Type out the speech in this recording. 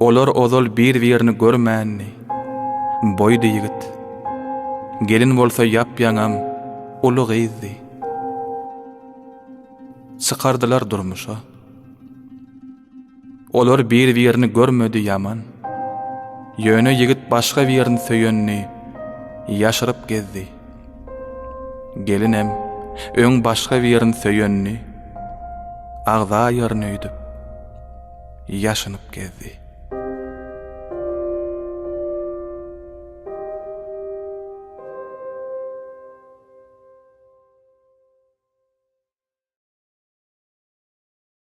Olar ozal bir-birini görmändi. Boýdy ýigit. Gelin bolsa ýap-ýaňam uly gyzdy. Çykardylar durmuşa. Olar bir-birini görmedi ýaman. Ýöne ýigit başga birini söýenini ýaşyryp gezdi. Gelinem öň başga birini söýenini agzaýaryn öýdüp, ýaşynyp gezdi.